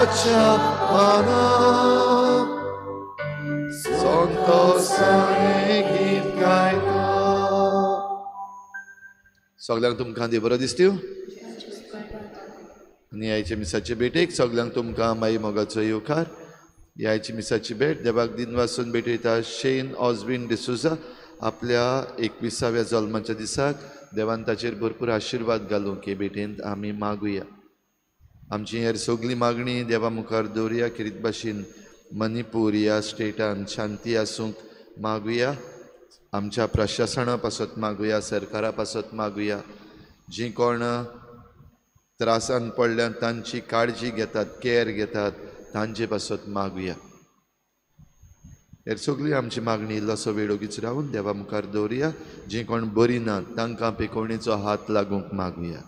देवाच्या मानाक संतोषाने गीत गायता. सगल्यांक तुमकां देव बरो दिसत्यो आनी आयचे मिसाचे भेटेक सगल्यांक तुमकां माई मोगाचो येवकार. आयची मिसाची भेट देवाक दिनवासून भेटयता शेन ऑजविन डिसोजा आपल्या 21व्या जल्माच्या दिसाक देवान ताचेर भरपूर आशिर्वाद घालूंक हे भेटेंत आमी मागुया. आमची हेर सगळी मागणी देवा मुखार दवरुया. खेरीत भाशेन मणिपूर ह्या स्टेटान शांती आसूंक मागुया. आमच्या प्रशासना पासत मागुया, सरकारा पासत मागुया. जीं कोण त्रासान पडल्यान तांची काळजी घेतात, केअर घेतात, तांचे पासत मागुया. हेर सगळी आमची मागणी इल्लोसो वेळ ओगीच रावन देवा मुखार दवरुया. जीं कोण बरी ना तांकां पेकोवणेचो हात लागूंक मागुया.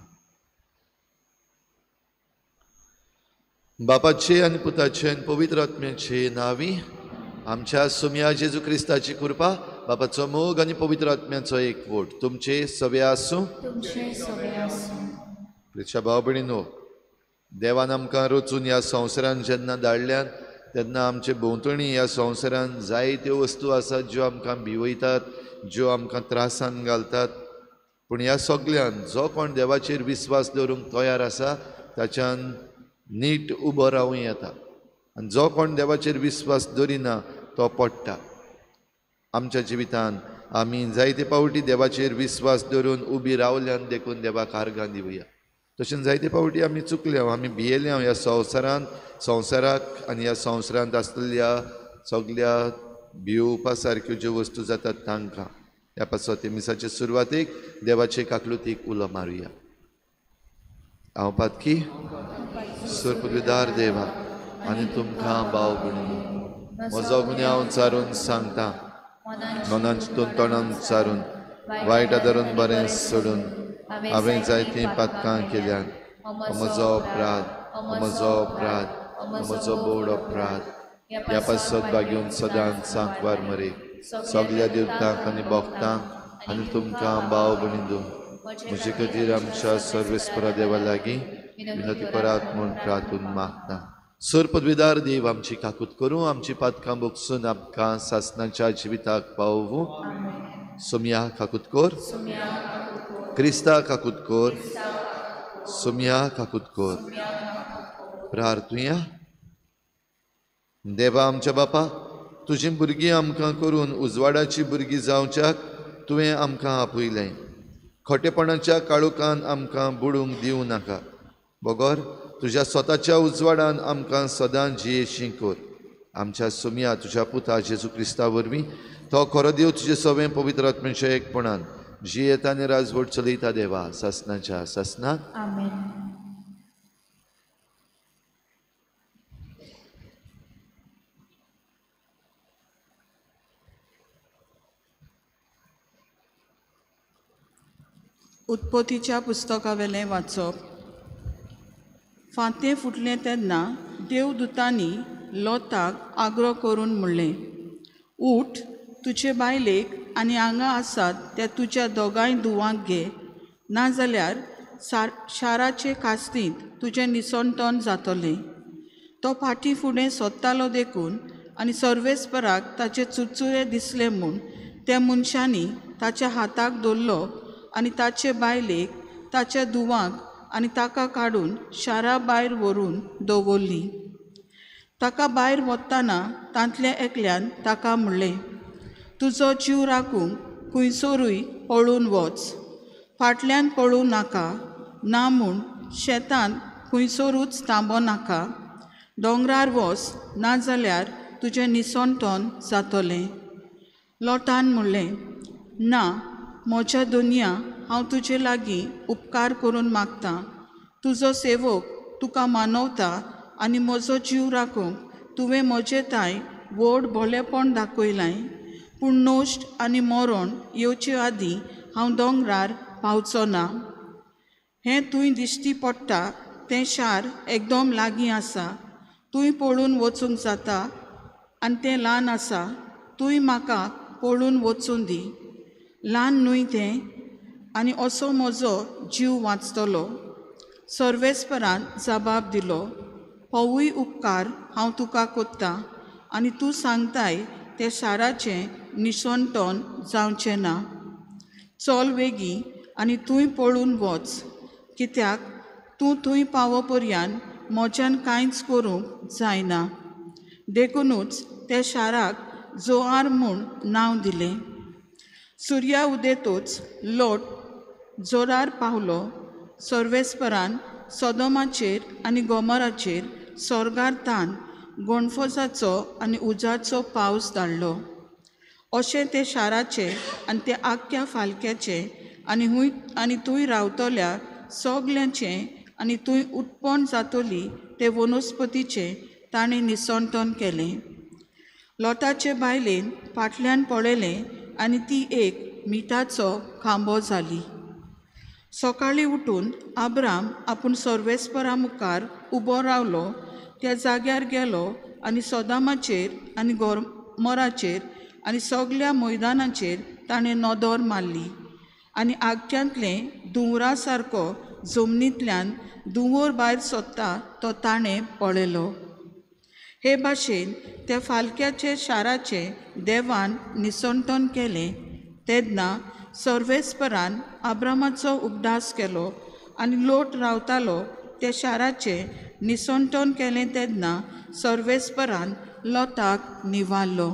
बापाचे आनी पुताचे आनी पवित्र आत्म्याचे नांवी आमच्या सुम्या जेजू क्रिस्ताची कृपा, बापाचो मोग आनी पवित्र आत्म्याचो एकवट तुमचे सवे आसूं. प्रिच्या भाव भयणीनो, देवान आमकां रचून ह्या संवसारान जेन्ना धाडल्यान तेन्ना आमचे भोंवतणी ह्या संवसारान जायत्यो वस्तू आसात ज्यो आमकां भिवयतात, ज्यो आमकां त्रासान घालतात. पूण ह्या सगल्यान जो कोण देवाचेर विस्वास दवरूंक तयार आसा ताच्यान नीट उबो रावूं येता आनी जो कोण देवाचेर विस्वास दवरिना तो पडटा. आमच्या जिवितान आमी जायते पावटी देवाचेर विस्वास दवरून उबी रावल्यान देखून देवाक आर्गां दिवया. तशेंच जायते पावटी आमी चुकल्या, आमी भियेल्या ह्या संवसारांत, संवसाराक आनी ह्या संवसारांत आसलेल्या सगल्या भिवपा सारक्यो ज्यो वस्तू जातात तांकां. ह्या पासत मिसाचे सुरवातेक देवाचे काकलुतीक उलो मारुया. हांव पातकी सरपदवीदार देवा आनी तुमकां भाव भयणीनो म्हजो गुन्यांव चारून सांगता, मनान चिंतून तोंडान चारून वायट धरून बरें सोडून हांवें जायतीं पातकां केल्यान. म्हजो अपराध, म्हजो अपराध, म्हजो बोड अपराध. ह्या पासत बागेवन सदांच सांकवार मरे सगल्या देवतांक आनी भक्तांक आनी तुमकां भाव भयणीनो म्हजे खातीर आमच्या सर्वेस्परा देवा लागीं विनती करात म्हूण प्रार्थून मागता. सर पदवीदार देव आमची काकूत करूं, आमची पातकां बोगसून आमकां सासनाच्या जिविताक पावोवूं. सोमया काकूत कोर, क्रिस्ता काकूत कोर, सोमया काकूत कोर. प्रार्थुया. देवा आमच्या बापा, तुजी भुरगीं आमकां करून उजवाडाची भुरगीं जावच्याक तुवें आमकां आपयलें. खोटेपणाच्या काळोखान आमकां बुडूंक दिवं नाका, बगर तुज्या स्वताच्या उजवाडान आमकां सदां जियेशी कर. आमच्या सुमया तुज्या पुता जेजू क्रिस्ता वरवीं तो खरो देव तुजे सवें पवित्र आत्म्याच्या एकपणान जियेता आनी राजवट चलयता देवा सासनाच्या सासनाक. आमेन. उत्पत्तीच्या पुस्तकावेलें वाचप. फांतें फुटलें तेन्ना देवदूतांनी लोताक आग्रो करून म्हणलें, उठ, तुजे बायलेक आनी हांगा आसात त्या तुज्या दोगांय धुवांक घे, नाजाल्यार शाराचे कास्तींत तुजें निसणटण जातलें. तो फाटीं फुडें सोदतालो देखून आनी सर्वेस्पराक ताचे चुरचुरे दिसले म्हूण त्या मनशांनी ताच्या हाताक धरलो आनी ताचे बायलेक, ताच्या धुवांक आनी ताका काडून शारा भायर व्हरून दवरली. ताका भायर वतना तांतल्या एकल्यान ताका म्हणलें, तुजो जीव राखूंक खुंयसरूय पळून वच, फाटल्यान पळूं नाका, ना म्हूण शेतांत खुंयसरूच थांबो नाका, दोंगरार वच, नाजाल्यार तुजें निसणटण जातलें. लोटान म्हणलें, ना म्हज्या दुनिया, हांव तुजे लागीं उपकार करून मागतां, तुजो सेवक तुका मानवता आनी म्हजो जीव राखूंक तुवें म्हजे ताय व्हड भोलेपण दाखयलां, पूण नश्ट आनी मरण येवचे आदीं हांव दोंगरार पावचो ना. हें तूं दिश्टी पडटा तें शार एकदम लागीं आसा, तूं पळून वचूंक जाता आनी तें ल्हान आसा, तूं म्हाका पळून वचूं दी, ल्हान न्हय तें, आनी असो म्हजो जीव वाचतलो. सर्वेस्परान जबाब दिलो, होवूय उपकार हांव तुका कोत्तां आनी तूं सांगताय ते शाराचें निसणटण जावचें ना. चल वेगीं आनी तूंय पळून वच, कित्याक तूं थंय पावो पर्यंत म्हज्यान कांयच करूंक जायना. देखुनूच त्या शाराक जोआर म्हूण नांव दिलें. सुर्या उदेतूच लोट जोरार पावलो. सर्वेस्परान सोदोमाचेर आनी गोमोराचेर सोर्गार तान गोणफोसाचो आनी उजाचो पावस धाडलो. अशें ते शाराचे आनी त्या आख्ख्या फालक्याचे आनी हुंय आनी थंय रावतल्या सगल्यांचें आनी थंय उत्पन्न जातली ते वनस्पतीचें ताणें निसणटण केलें. लोटाचे बायलेन फाटल्यान पळयलें आनी ती एक मिठाचो खांबो जाली. सकाळीं उठून आब्राम आपूण सर्वेस्परा मुखार उबो रावलो त्या जाग्यार गेलो आनी सोदामाचेर आनी गोमोराचेर आनी सगल्या मैदानाचेर ताणें नदर मारली आनी आगट्यांतलें धुंवरा सारको जमनींतल्यान धुंवर भायर सोदता तो ताणें पळयलो. हे भाशेन त्या फालक्याचे शाराचें देवान निसणटण केलें. तेन्ना सर्वेस्परान आब्रामाचो उगडास केलो आनी लोट रावतालो त्या शाराचें निसणटण केलें. तेन्ना सर्वेस्परान लोटाक निवारलो.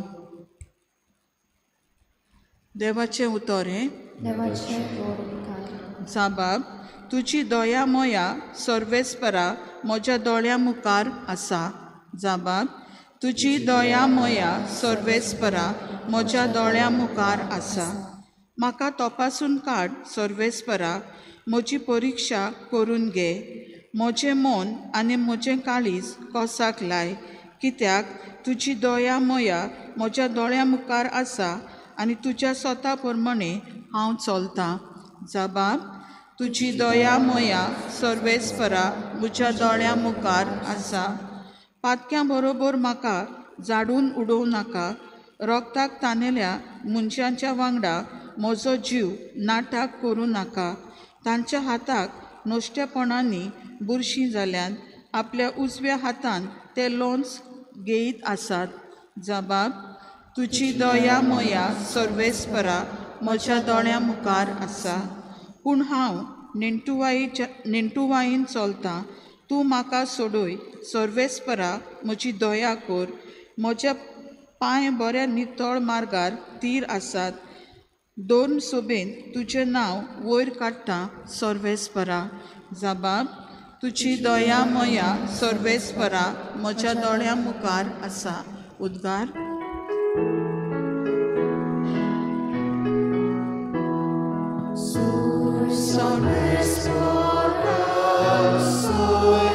देवाचें उतर हें. जाबाब, तुजी दया मोया सर्वेस्परा म्हज्या दोळ्यां मुखार आसा. जाबाब, तुजी दया मोया सर्वेस्परा म्हज्या दोळ्यां मुखार आसा. म्हाका तपासून काड सर्वेस्परा, म्हजी परिक्षा करून घे. म्हजें मन आनी म्हजें काळीज कोसाक लाय, कित्याक तुजी दया मोया म्हज्या दोळ्यां मुखार आसा आनी तुज्या स्वता प्रमाणे हांव चलतां. जाबाब, तुजी दया मोया सर्वेस्परा म्हज्या दोळ्यां मुखार आसा. पातक्यां बरोबर म्हाका जाडून उडोवं नाका. रोगताक तानेल्या मनशांच्या वांगडा म्हजो जीव नाटाक करूं नाका. तांच्या हाताक नश्टेपणांनी बुरशीं जाल्यान आपल्या उजव्या हातान ते लोन्स घेयत आसात. जबाब, तुजी दया मोया सर्वेस्परा म्हज्या दोळ्यां मुखार आसा. पूण हांव नेणटुवायेन चलतां. तूं म्हाका सोडय सर्वेस्परा, म्हजी दया कर. म्हज्या पांय बऱ्या नितळ मार्गार तीर आसात. दोन सोबेन तुजें नांव वयर काडटा सर्वेस्परा. जबाब, तुजी दया मोया सर्वेस्परा म्हज्या दोळ्यां मुखार आसा. उद्गार. Soy sorvespora, soy,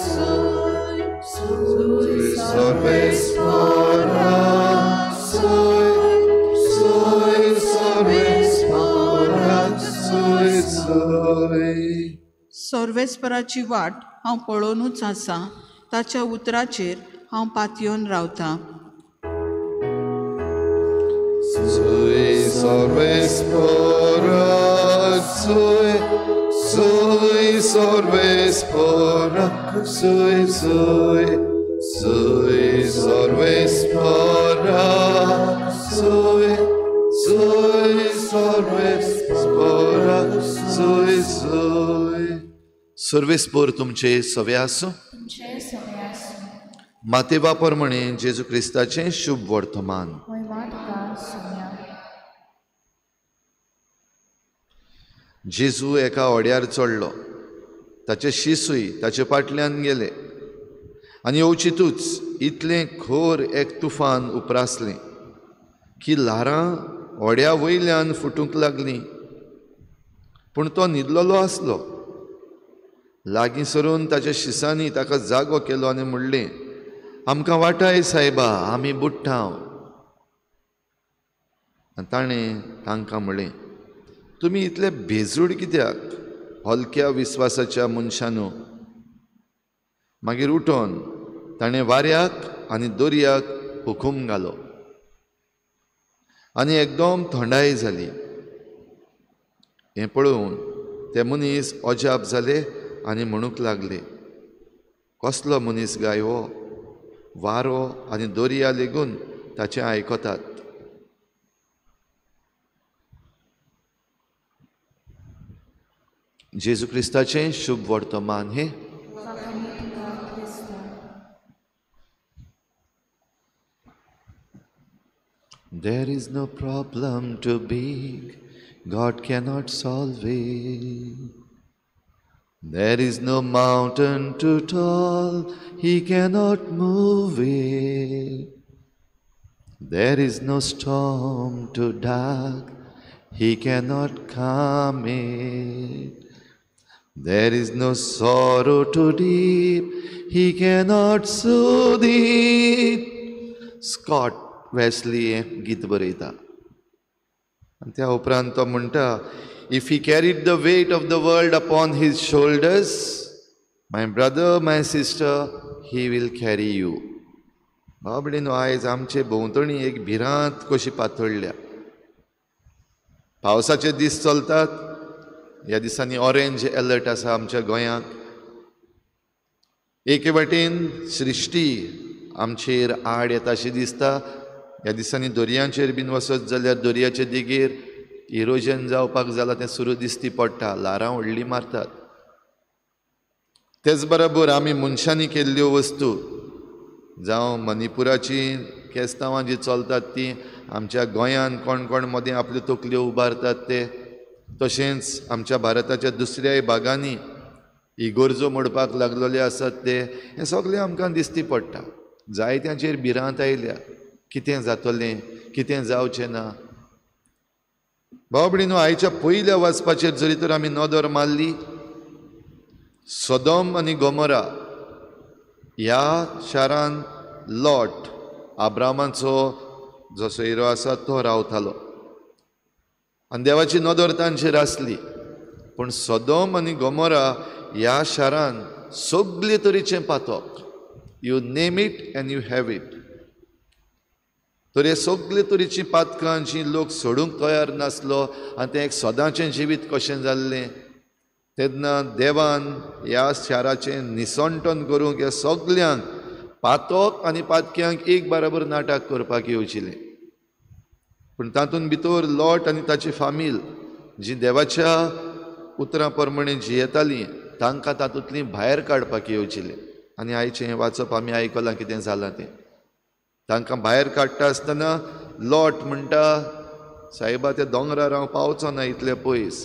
soy, soy sorvespora, soy, soy sorvespora, soy, soy. सर्वेस्पराची वाट हांव पळोवनूच आसा, ताच्या उतराचेर हांव पातयेवन रावतां. Soy sorvespora, soy, soy sorvespora, soy, soy, soy sorvespora, soy, soy sorvespora, soy, soy. सर्वेस्पोर तुमचे सवे आसूं. मातेवा प्रमाणे जेजू क्रिस्ताचें शुभ वर्तमान. जेजू एका होड्यार चडलो, ताचे शिसूय ताचे फाटल्यान गेले आनी अवचितूच इतलें खोर एक तुफान उप्रासलें की ल्हारां होड्या वयल्यान फुटूंक लागलीं. पूण तो न्हिदलेलो आसलो. लागीं सरून ताच्या शिसांनी ताका जागो केलो आनी म्हणलें, आमकां वाटाय सायबा, आमी बुडटांव. आनी ताणें तांकां म्हणलें, तुमी इतले भेजूड कित्याक, हलक्या विस्वासाच्या मनशानू. मागीर उठोन ताणें वाऱ्याक आनी दर्याक हुकूम घालो आनी एकदम थंडाय जाली. हें पळोवन ते मनीस अजाप जाले आनी म्हणूंक लागले, कसलो मनीस गाय हो, वारो आनी दर्या लेगून ताचें आयकतात. जेजू क्रिस्ताचें शुभ वर्तमान हें. There is no problem too big, God cannot solve it. There is no mountain too tall, He cannot move it. There is no storm too dark, He cannot calm it. There is no sorrow too deep, He cannot soothe it. Scott Wesley हें गीत बरयता आनी त्या उपरांत तो म्हणटा, If he carried the weight of the world upon his shoulders, my brother, my sister, he will carry you. बाबडेन आयज आमचे भोंवतणी एक भिरांत कशी पातळ्ळ्या. पावसाचे दीस चलतात, ह्या दिसांनी ऑरेंज एलर्ट आसा आमच्या गोंयांत. एके वाटेन सृश्टी आमचेर आड येता अशी दिसता. ह्या दिसांनी दर्यांचेर बीन वचत जाल्यार दर्याचे देगेर इरोजन जावपाक जाला तें सुरू दिसती पडटा, ल्हारां व्हडलीं मारतात. तेच बरोबर आमी मनशांनी केल्ल्यो वस्तू जावं मणिपुराची केस्तांवां जी चलतात ती आमच्या गोंयांत कोण कोण मदीं आपल्यो तकल्यो उबारतात ते, तशेंच आमच्या भारताच्या दुसऱ्याय भागांनी इगर्जो मोडपाक लागलेले आसात ते, हें सगळें आमकां दिसती पडटा. जायत्यांचेर भिरांत आयल्या, कितें जातलें कितें जावचें ना. भाव भयणीनो, आयच्या पयल्या वाचपाचेर जरी तर आमी नदर मारली, सदोम आनी गोमोरा ह्या शारान लॉट आब्रामाचो जो सोयरो आसा तो रावतालो आनी देवाची नदर तांचेर आसली. पूण सदोम आनी गोमोरा ह्या शारान सगळे तरेचें पातक, you name it and you have it, तर हे सगळे तरेचीं पातकां जी लोक सोडूंक तयार नासलो आनी तें एक सदांचें जिवीत कशें जाल्लें. तेन्ना देवान ह्या शाराचें निसंटन करूंक ह्या सगल्यांक पातक आनी पातक्यांक एक बराबर नाटक करपाक येवचिलें. पूण तातूंत भितर लॉट आनी ताची फामील जी देवाच्या उतरां प्रमाणे जियेतालीं तांकां तातूंतलीं भायर काडपाक येवचिलें. आनी आयचें हें वाचप आमी आयकलां कितें जालां तें. तांकां भायर काडटा आसतना लॉट म्हणटा, सायबा त्या दोंगरार हांव पावचो ना इतले पयस,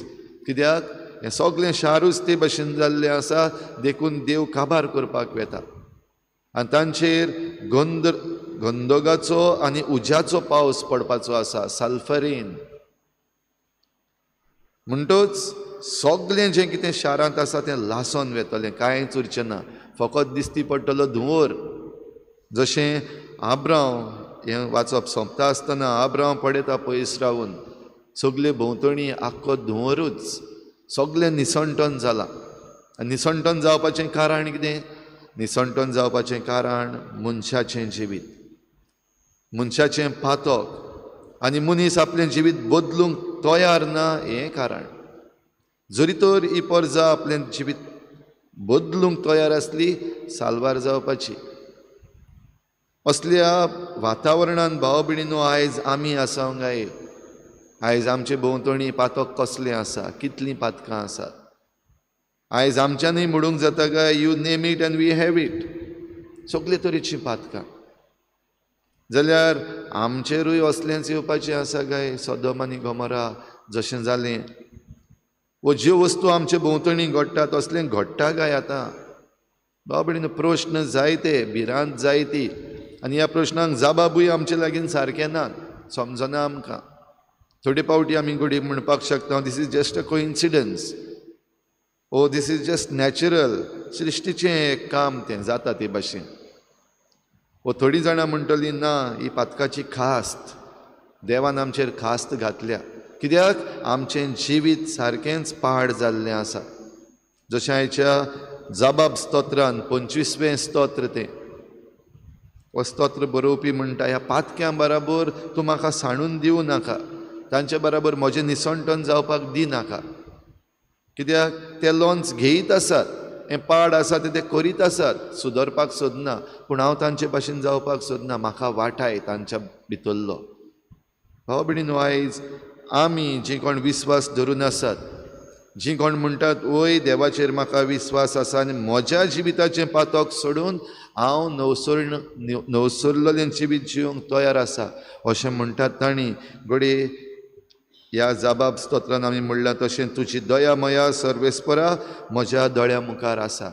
कित्याक हें सगळें शारूच ते भशेन जाल्लें आसा, देखून देव काबार करपाक वेता. आनी तांचेर गंदगाचो आनी उज्याचो पावस पडपाचो आसा, सल्फरीन. म्हणटच सगळें जें कितें शारांत आसा तें लासोन वेतलें, कांयच उरचें ना, फकत दिसती पडटलो धुंवर. जशें आब्रांव हें वाचप सोंपता आसतना आब्रांव पळयता पयस रावन, सगळे भोंवतणी आख्खो धुंवरूच, सगळें निसंटन जालां. आनी निसंटन जावपाचें कारण कितें? निसंटन जावपाचें कारण मनशाचें जिवीत, मनशाचें पातक आनी मनीस आपलें जिवीत बदलूंक तयार ना हें कारण. जरी तर ही परजा आपलें जिवीत बदलूंक तयार आसली, साल्वार जावपाची. असल्या वातावरणान भाव भयणीनो आयज आमी आसा गाय. आयज आमचे भोंवतणी पातक कसलें आसा, कितलीं पातकां आसात. आयज आमच्यानूय म्हणूंक जाता काय, you name it and we have it, सगळे तरेचीं पातकां. जाल्यार आमचेरूय असलेंच येवपाचें आसा काय, सदोम आनी गोमोरा जशें जालें. वो ज्यो वस्तू आमचे भोंवतणी घडटा तसलें घडटा काय आतां? भाव भयणीनो, प्रश्न जायते, भिरांत जायती आनी ह्या प्रश्नांक जबाबूय आमचे लागीं सारकें ना, समजना आमकां. थोडे फावटी आमी घडये म्हणपाक शकता, this is just a coincidence, oh this is just natural, सृश्टीचें एक काम तें जाता ते भाशेन. वो थोडीं जाणां म्हणटलीं ना, ही पातकाची खास्त, देवान आमचेर खास्त घातल्या, कित्याक आमचें जिवीत सारकेंच पाड जाल्लें आसा. जशें आयच्या जबाब स्तोत्रान 25वें स्तोत्र तें, हो स्तोत्र बरोवपी म्हणटा, ह्या पातक्यां बराबर तूं म्हाका सांडून दिवं नाका, तांचे बराबर म्हजें निसंटन जावपाक दिनाका, कित्याक ते लोन्स घेयत आसात, हें पाड आसा तें ते करीत आसात, सुदरपाक सोदना. पूण हांव तांचे भाशेन जावपाक सोदना, म्हाका वाटाय तांच्या भितरलो. भाव भयणीनो, आयज आमी जी कोण विस्वास धरून आसात, जी कोण म्हणटात वय देवाचेर म्हाका विस्वास आसा आनी म्हज्या जिविताचें पातक सोडून हांव नवसरलेलें जिवीत जिवंक तयार आसा अशें म्हणटात तांणी घडये ह्या जाबाब स्तोत्रान आमी म्हणलां तशें तुजी दया मया सर्वेस्परा म्हज्या दोळ्या मुखार आसा.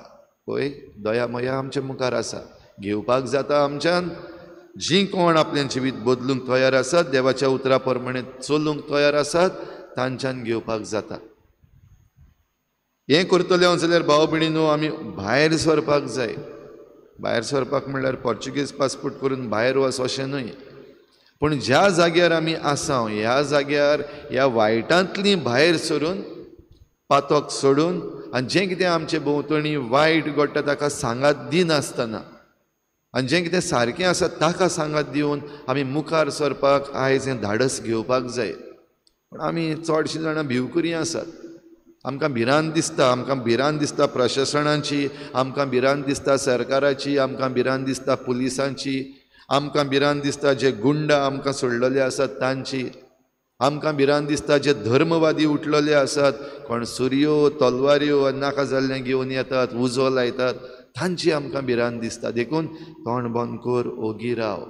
पळय, दया मया आमच्या मुखार आसा, घेवपाक जाता आमच्यान. जी कोण आपलें जिवीत बदलूंक तयार आसात, देवाच्या उतरा प्रमाणे चलूंक तयार आसात, तांच्यान घेवपाक जाता. हें करतलें हांव जाल्यार भाव भयणीनो आमी भायर सरपाक जाय. भायर सरपाक म्हणल्यार पोर्चुगीज पासपोर्ट करून भायर वच अशें न्हय, पूण ज्या जाग्यार आमी आसा ह्या जाग्यार ह्या वायटांतली भायर सरून, पातक सोडून आनी जें कितें आमचे भोंवतणी वायट घडटा ताका सांगात दिनासतना आनी जें कितें सारकें आसा ताका सांगात दिवन आमी मुखार सरपाक आयज हें धाडस घेवपाक जाय. पूण आमी चडशीं जाणां भिवकुरी आसात. आमकां भिरांत दिसता, आमकां भिरांत दिसता प्रशासनाची, आमकां भिरांत दिसता सरकाराची, आमकां भिरांत दिसता पुलिसांची, आमकां भिरांत दिसता जे गुंडा आमकां सोडलेले आसात तांची, आमकां भिरांत दिसता जे धर्मवादी उठलेले आसात, कोण सुरयो तलवाऱ्यो आनी नाका जाल्लें घेवन येतात, उजो लायतात, तांची आमकां भिरांत दिसता. देखून तोंड बंद कर, ओगी राव.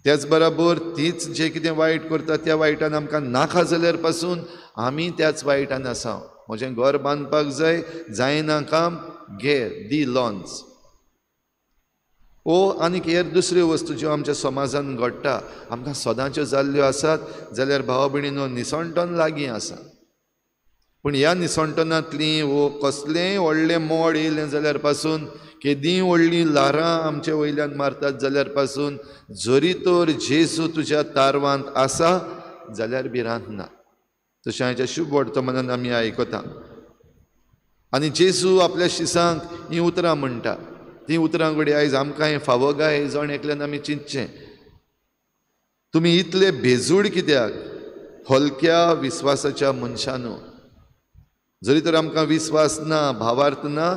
त्याच बराबर तीच जे कितें वायट करता त्या वायटान आमकां नाका जाल्यार पासून आमी त्याच वायटान आसा. म्हजें घर बांदपाक जाय, जायना काम, घे दी लॉन्स. ओ आनीक हेर दुसऱ्यो वस्तू ज्यो आमच्या समाजान घडटा आमकां सदांच्यो जाल्ल्यो आसात जाल्यार भाव भयणीनो निसणटन लागीं आसा. पूण ह्या निसणटनांतली वो कसलेंय व्हडलें मोड येयलें जाल्यार पासून, केदीं व्हडलीं ल्हारां आमचे वयल्यान मारतात जाल्यार पासून, जरी तर जेजू तुज्या तारवांत आसा जाल्यार भिरांत ना. तशें आयच्या शुभ वर्तमानान आमी आयकता. आनी जेजू आपल्या शिसांक हीं उतरां म्हणटा. तीं उतरां घडये आयज आमकां फावो काय जण एकल्यान आमी चिंतचें. तुमी इतले भेजूड कित्याक हलक्या विस्वासाच्या मनशानू? जरी तर आमकां विस्वास ना, भावार्थ ना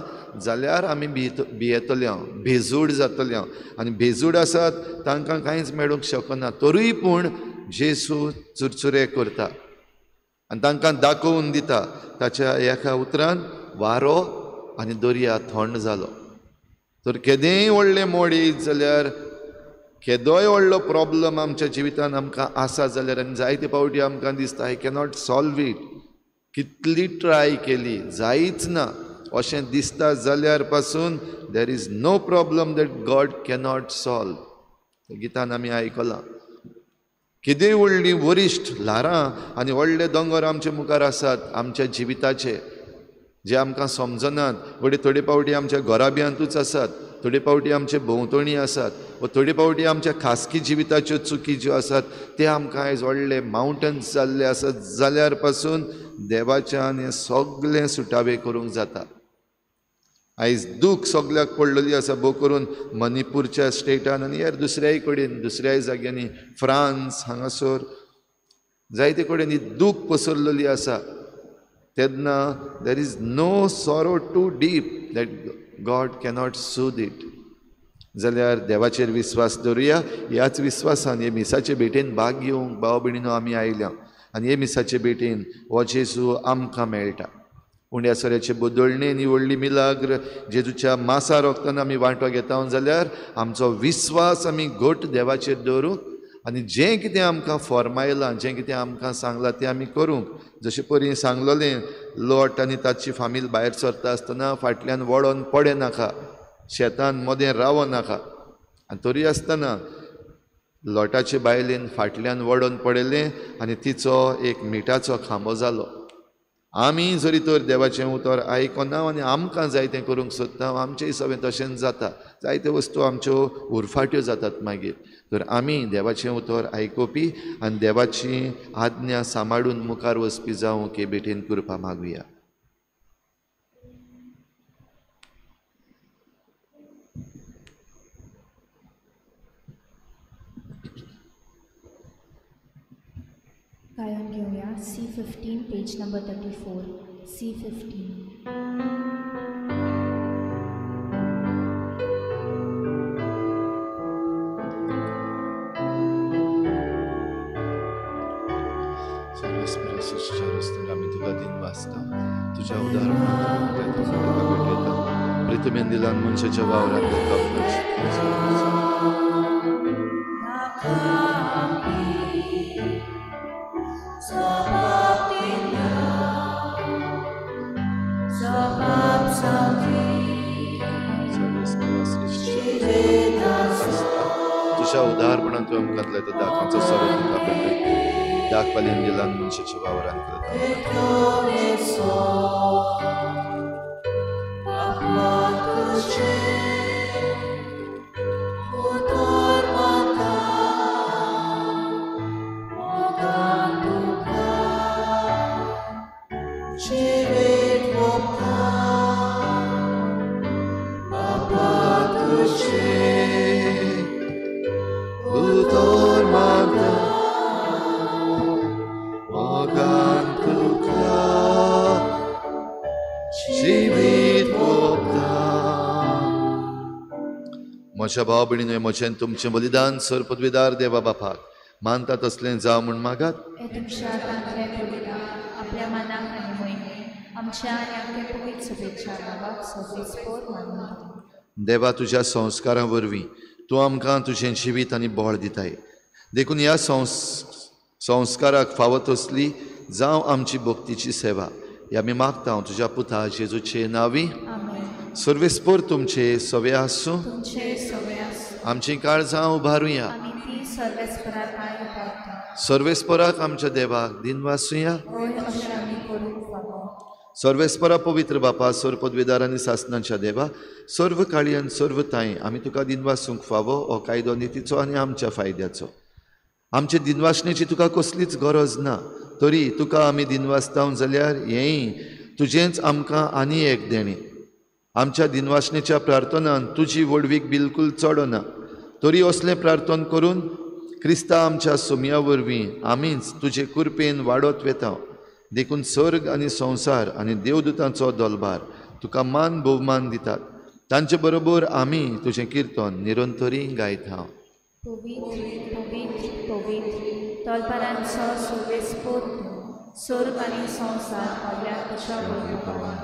जाल्यार आमी भियेतले, भेजूड जातले. आनी भेजूड आसात तांकां कांयच मेळूंक शकना. तरूय पूण जेजू चुरचुरे करता आनी तांकां दाखोवन दिता. ताच्या एका उतरान वारो आनी दर्या थंड जालो. तर केदेंय व्हडलें मोड येयत जाल्यार, केदोय व्हडलो प्रॉब्लम आमच्या जिवितान आमकां आसा जाल्यार, आनी जायते फावटी आमकां दिसता I cannot solve it, कितली ट्राय केली जायच ना अशें दिसता जाल्यार पासून there is no problem that God cannot solve. गितान आमी आयकलां. केदेय व्हडलीं वरिश्ठ ल्हारां आनी व्हडले दोंगर आमचे मुखार आसात आमच्या जिविताचे, जे आमकां समजनात. घडये थोडे फावटी आमच्या घराब्यांतूच आसात, थोडे फावटी आमचे भोंवतणी आसात, वा थोडे फावटी आमच्या खासगी जिविताच्यो चुकी ज्यो आसात ते आमकां आयज व्हडले मावंटन्स जाल्ले आसात जाल्यार पासून देवाच्यान हें सगळें सुटावे करूंक जाता. आयज दूख सगल्याक पडलेली आसा, भोव करून मणिपूरच्या स्टेटान आनी हेर दुसऱ्याय कडेन, दुसऱ्याय जाग्यांनी, फ्रांस हांगासर जायते कडेन ही दूख पसरलेली आसा. तेन्ना there is no sorrow too deep that God cannot soothe it. जाल्यार देवाचेर विस्वास दवरुया. ह्याच विस्वासान हे मिसाचे भेटेन भाग घेवंक भाव भयणीनो आमी आयल्या आनी हे मिसाचे भेटेन हो जेजू आमकां मेळटा. उंड्या सोऱ्याचे बदलणेन ही व्हडली मिलाग्र जेजूच्या मासा रोगतान आमी वांटो घेता जाल्यार आमचो विस्वास आमी घट देवाचेर दवरूंक आनी जें कितें आमकां फॉर्मायलां, जें कितें आमकां सांगलां तें आमी करूंक. जशें परी सांगलोलें, लोट आनी ताची फामील भायर सरता आसतना फाटल्यान वळोन पडे नाका, शेतान मदें रावो नाका. आनी तरी आसतना लोटाचे बायलेन फाटल्यान वळोन पडलें आनी तिचो एक मिठाचो खांबो जालो. आमी जरी तर देवाचें उतर आयकना आनी आमकां जाय तें करूंक सोदता, आमचेय सगळें तशेंच जाता. जायत्यो वस्तू आमच्यो उरफाट्यो जातात मागीर. तर आमी देवाचें उतर आयकुपी आनी देवाची आज्ञा सांबाळून मुखार वचपी जावंक हे भेटेन कृपा मागुया. गायन घेवया C15 page number 34. C15. आमी तुका दिन वाचता तुज्या उदाहरणांत भेटयता प्रितमेन दिलान मनशाच्या वावरांत तुज्या उदाहरणांत तुवें आमकां दिल्या त्या दाखांचो सोरो तुका भेटयता दाखपालेन दिलान मनशाच्या वावरांत करता. म्हज्या भाव भयणीनो, म्हजें तुमचें बलिदान सर पदवीदार देवा बापाक मानता तसलें जावं म्हूण मागात. तुमच्या हातांतलें बलिदान आपल्या मनाक आनी मोहिमेक आमच्या आनी आमच्या पवित्र सभेच्या नांवाक सवेस्पोर मानता. देवा, तुज्या संस्कारां वरवीं तूं आमकां तुजें जिवीत आनी बळ दिताय, देखून ह्या संस्काराक फावो तसली जावं आमची भक्तीची सेवा. ही आमी मागता तुज्या पुता जेजूचे नांवी. सर्वेस्पोर तुमचे सवे आसूं. आमची काळजां उबारुया. सर्वेस्पोराक आमच्या देवाक दिनवासुया. सर्वेस्परा पवित्र बापा, सर्व पदवीदार आनी सासनाच्या देवा, सर्व काळी आनी सर्व तांय आमी तुका दिनवासूंक फावो हो कायदो नितीचो आनी आमच्या फायद्याचो. आमचे दिनवासणेची तुका कसलीच गरज ना, तरी तुका आमी दिनवासता जाल्यार हेंय तुजेंच आमकां आनी एक देणें. आमच्या दिनवासणेच्या प्रार्थनान तुजी व्हडवीक बिलकूल चडना, तरी असलें प्रार्थन करून क्रिस्ता आमच्या सोमया वरवीं आमीच तुजे कृपेन वाडत वेता. देखून सर्ग आनी संवसार आनी देवदूतांचो दलबार तुका मान भोवमान दितात. तांचे बरोबर आमी तुजें किर्तन निरंतरी गायता. पवित्र पवित्र पवित्र तलबारांचो सर्वेस्पोर, सर्ग आनी संवसार भरल्या तुज्या वैभवान.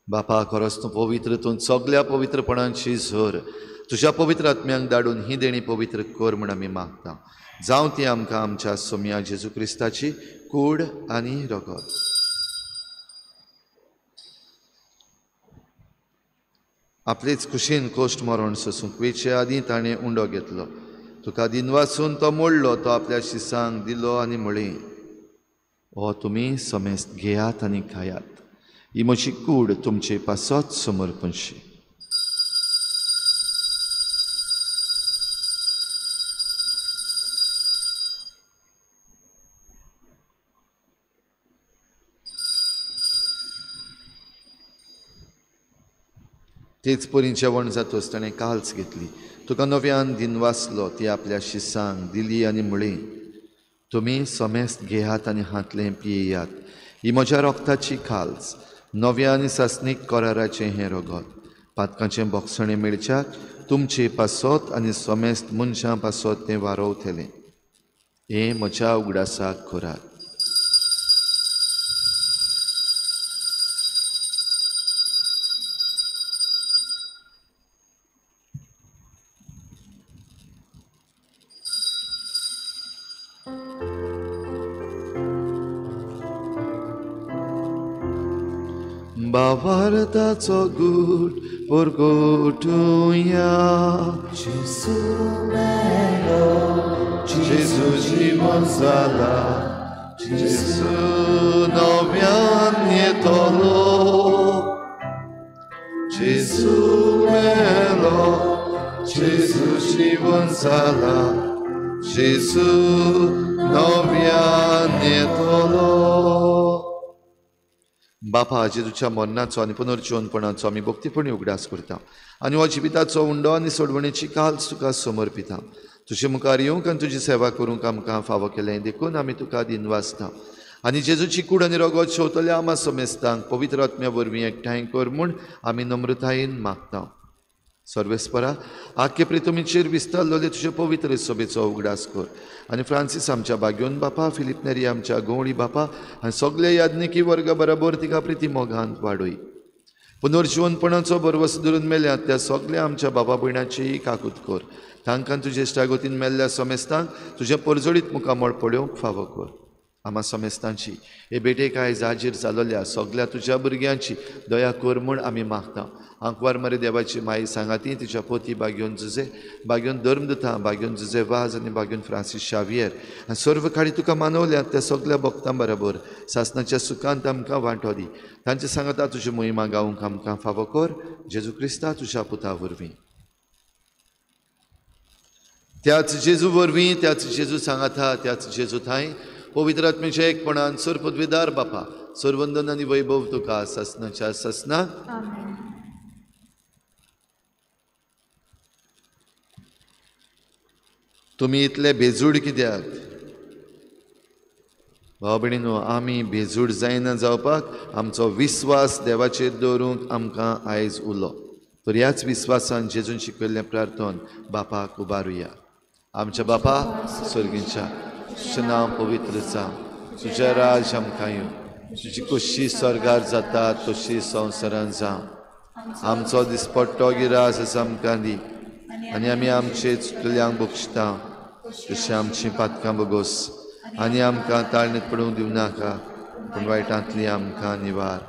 बापा, खरोच तूं पवित्र, तूं सगल्या पवित्रपणांची झर. तुज्या पवित्र आत्म्यांक धाडून ही देणी पवित्र कर म्हूण आमी मागता. जावं ती आमकां आमच्या सोमया जेजू क्रिस्ताची कूड आनी रगत. आपलेच खुशीन कोश्ट मरण सोसूंक वेचे आदीं ताणें उंडो घेतलो. तुका दिनवासून तो मोडलो, तो आपल्या शिसांक दिलो आनी म्हळें, हो तुमी समेस्त घेयात आनी खायात, ही म्हजी कूड तुमचे पासत समर्पणशी. तेच परी जेवण जातच ताणें काल्स घेतली, तुका नव्यान दिनवासलो, ती आपल्या शिसांक दिली आनी म्हळें, तुमी समेस्त घेयात आनी हांतलें पियेयात, ही म्हज्या रोगताची खाल्स, नव्या आनी सासणीक कराराचें हें रगत. पातकांचें बोगसणें मेळच्याक तुमचे पासत आनी समेस्त मनशां पासत तें वारोवतलें. हें म्हज्या उगडासाक करात. भावार्थाचो गूट परगटुया. जेजू मेलो, जेजू जिवन जाला, जेजू नव्यान येतलो. जेजू मेलो, जेजू जिवन जाला, जेजू नव्यान येतलो. बापा, जेजूच्या मरणाचो आनी पुनर्जिवनपणाचो आमी भक्तीपणी उगडास करता आनी हो जिविताचो उंडो आनी सोडवणेची काल्स तुका समर्पिता. तुजे मुखार येवंक आनी तुजी सेवा करूंक आमकां फावो केलें देखून आमी तुका दिनवासता. आनी जेजूची कूड आनी रगत शेवतल्या आमा समेस्तांक पवित्र आत्म्या वरवीं एकठांय कर म्हूण आमी नम्रतायेन मागता. सर्वेस्परा, आख्खे प्रितुमीचेर विस्तारलेले तुजे पवित्र सभेचो उगडास कर आनी फ्रांसीस आमच्या बाग्योन बापा, फिलीप नेरी आमच्या गवळी बापा आनी सगळे याज्ञिकी वर्गा बरोबर तिका प्रिती मोगांत वाडय. पुनर्जिवनपणाचो भरवस धरून मेल्यात त्या सगळ्या आमच्या बाबा भयणाचीय काकूत कर. तांकां तुजे इश्टागतीन मेल्ल्या समेस्तांक तुजें परजळीत मुखामळ पळोवंक फावो कर. आमा समेस्तांची हे भेटेक आयज हाजीर जालोल्या सगळ्या तुज्या भुरग्यांची दया कर म्हूण आमी मागता. आंकवार मरे देवाची माई सांगाती तिच्या पोती बाग्योन जुजे, बाग्योन धर्मदुता, बाग्योन जुजे वाज आनी बाग्योन फ्रांसीस शावियर आनी सर्व काळी तुका मानवल्यात त्या सगळ्या भक्तां बरोबर सासनाच्या सुखांत आमकां वांटो दी. तांचे सांगाता तुजी मोहिमा गावंक आमकां फावो कर, जेजू क्रिस्ता तुज्या पुता वरवीं. त्याच जेजू वरवीं, त्याच जेजू सांगाता, त्याच जेजू थांय पवित्र आत्म्याच्या एकपणान सर पदवीदार बापा, सरवंदन आनी वैभव तुका सासनाच्या सासना. तुमी इतले बेजूड कित्याक? भाव भयणीनो, आमी बेजूड जायना जावपाक आमचो विस्वास देवाचेर दवरूंक आमकां आयज उलो. तर ह्याच विस्वासान जेजून शिकयल्लें प्रार्थन बापाक उबारुया. आमच्या बापा सर्गींच्या, तुजें नांव पवित्र जावं, तुजें राज आमकां येवं, तुजी खोशी स्वर्गार जाता तशी संवसारांत जावं. आमचो दिसपट्टो गिरास आसा आमकां दी आनी आमी आमचे चुकल्यांक बक्षता तशें आमचीं पातकां बगोस आनी आमकां ताळणेंत पडूंक दिवं नाका, पूण वायटांतली आमकां निवार.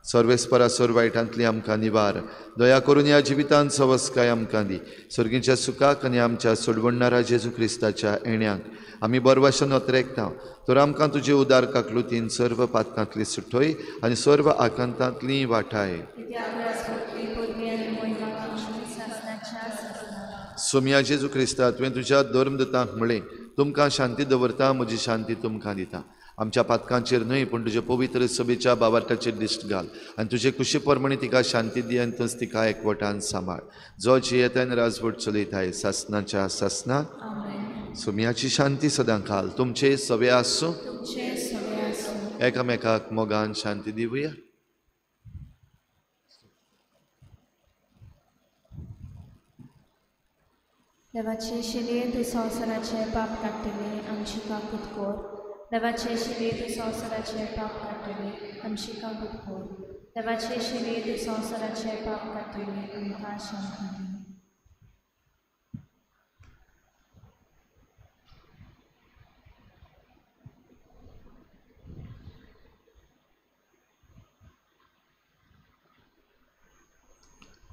सर्वेस्परा, सर्व वायटांतली आमकां निवार. दया करून ह्या जिवितांत सवस्काय आमकां दी. सर्गीच्या सुखाक आनी आमच्या सोडवणणारा जेजू क्रिस्ताच्या येण्याक आमी बरवाशन अत्रेकता. तर आमकां तुजे उदार काकलुतीन सर्व पातकांतली सुटय आनी सर्व आकांतांतली वाठाय. सोमया जेजू क्रिस्ता, तुवें तुज्या धर्मदुतांक म्हळें, तुमकां शांती दवरता, म्हजी शांती तुमकां दिता. आमच्या पातकांचेर न्हय पूण तुजे पवित्र सभेच्या बाबार्टाचेर दिश्ट घाल आनी तुजे कुशी प्रमाणे तिका शांती दी आनी तस तिका एकवटान सांबाळ. जो जियेता आनी राजवट चलयताय सासनाच्या सासना. सोमयाची शांती सदां खाल तुमचे सवे आसूं. एकामेकाक मोगान शांती दिवया. देवाचे शिले तूं संवसाराचें पाप काडटली, आमची काकूत कर. देवाचे शिले तूं संवसाराचें पाप काडटली, आमची काकूत कर. देवाचे शिले तूं संवसाराचें पाप काडटली, आमकां शांती दी.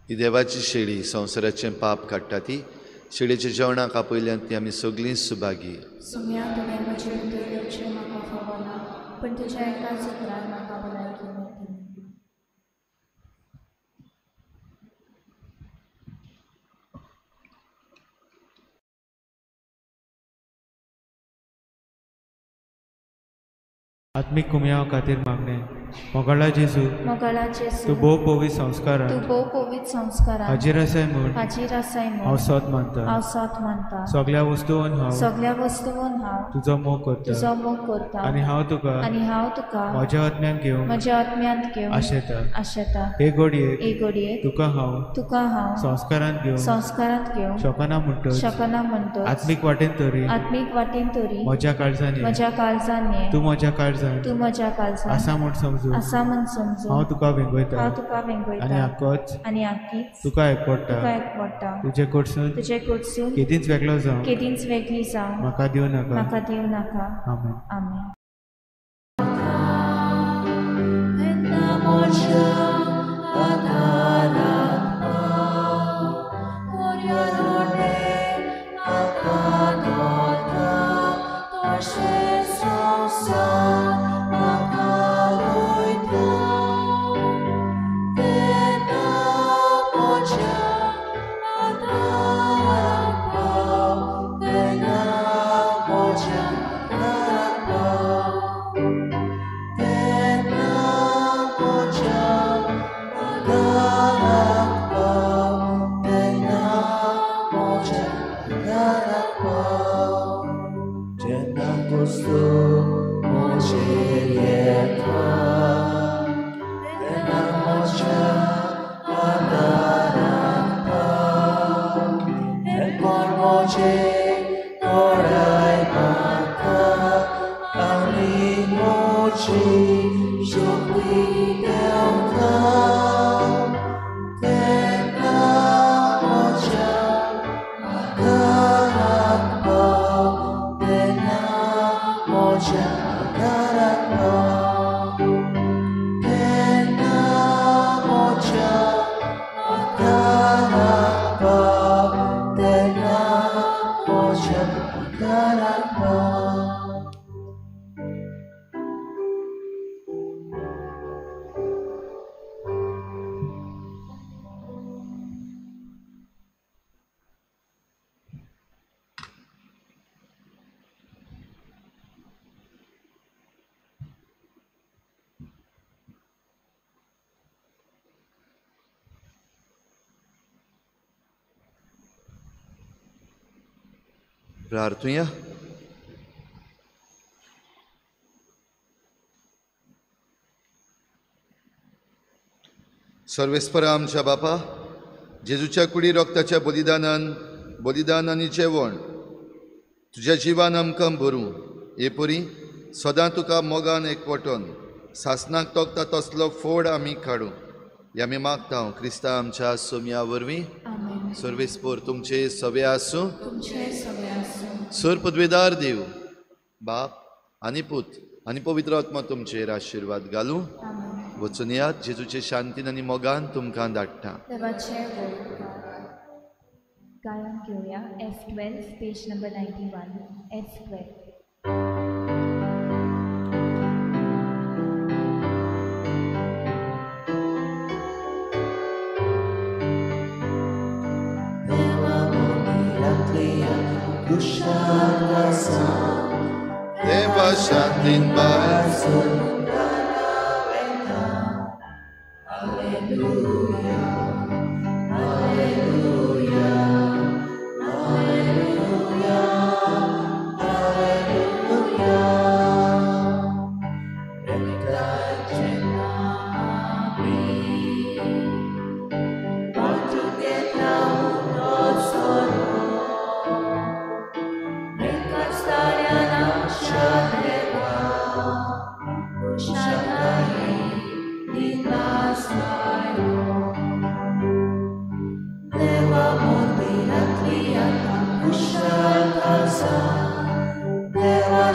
ही देवाची शेळी संवसाराचें पाप काडटा ती शेळीच्या जेवणाक आपयल्यान ती आमी सगळीं सुभागी. सुम्या, तुवें म्हजे भितर येवचें म्हाका फावना, पूण तुज्या एकाच उतरान म्हाका भलायकी मेळटली. आत्मीक कुमयाव खातीर मागणें. मोगाळा जेजू, मोगाळा जेजू, तूं भोव पवित्र संस्कारान, तूं भोव पवित्र संस्कारान हाजीर आसाय म्हूण, हाजीर आसाय म्हूण हांव सत मानता, हांव सत मानता. सगळ्या वस्तून हांव, सगळ्या वस्तून हांव तुजो मोग करता, तुजो मोग करता. आनी हांव तुका, आनी हांव तुका म्हज्या आत्म्यांत घेवन, म्हज्या आत्म्यांत घेवन आशेता, आशेता. हे घडयेक, हे घडयेक तुका हांव, तुका हांव संस्कारांत घेवन, संस्कारांत घेवन शकना म्हणटच, शकना म्हणटच आत्मीक वाटेन तरी, आत्मीक वाटेन तरी म्हज्या काळजान, म्हज्या काळजान ये, तूं म्हज्या काळजान, तूं म्हज्या काळजान आसा म्हूण समजून, आसा म्हूण समजून हांव तुका वेंगयता, हांव तुका वेंगयता. आनी आकच, आनी आकीच तुका एकवटा, तुका एकवटा. तुजे कडसून, तुजे कडसून केदींच वेगळो जावं, केदींच वेगळी जावं म्हाका दिवं नाका, म्हाका दिवं नाका. आमेन. आमेन. Then जेन्ना कोस्तू म्हजेर येता तेन्ना म्हज्या आदाराक पाव हें कोण म्हजे तोडाय मारता आनी म्हजी शक्ती देंवता तेन्ना म्हज्या आदाराक पाव तेन्ना म्हज्या आदाराक पाव तेन्ना म्हज्या आदाराक पाव तेन्ना म्हज्या आदाराक पाव. प्रार्थुया. सर्वेस्परा आमच्या बापा, जेजूच्या कुडी रक्ताच्या बलिदानान बलिदान आनी जेवण तुज्या जिवान आमकां भरूं हे परी सदां तुका मोगान एकवटोन सासणाक तोखता तसलो फोड आमी काडूं हे आमी मागता क्रिस्ता आमच्या सोमया वरवीं. सर्वेस्पोर तुमचे सवे आसूं. सर पदवेदार देव बाप आनी पूत आनी पवित्र आत्मा तुमचेर आशिर्वाद घालूं. वचून यात जेजूचे शांतीन आनी मोगान तुमकां धाडटा. गायन घेवया F12 page number 91 F12. देवा शांतीन भायर Hallelujah, Hallelujah, Hallelujah, Hallelujah. Deva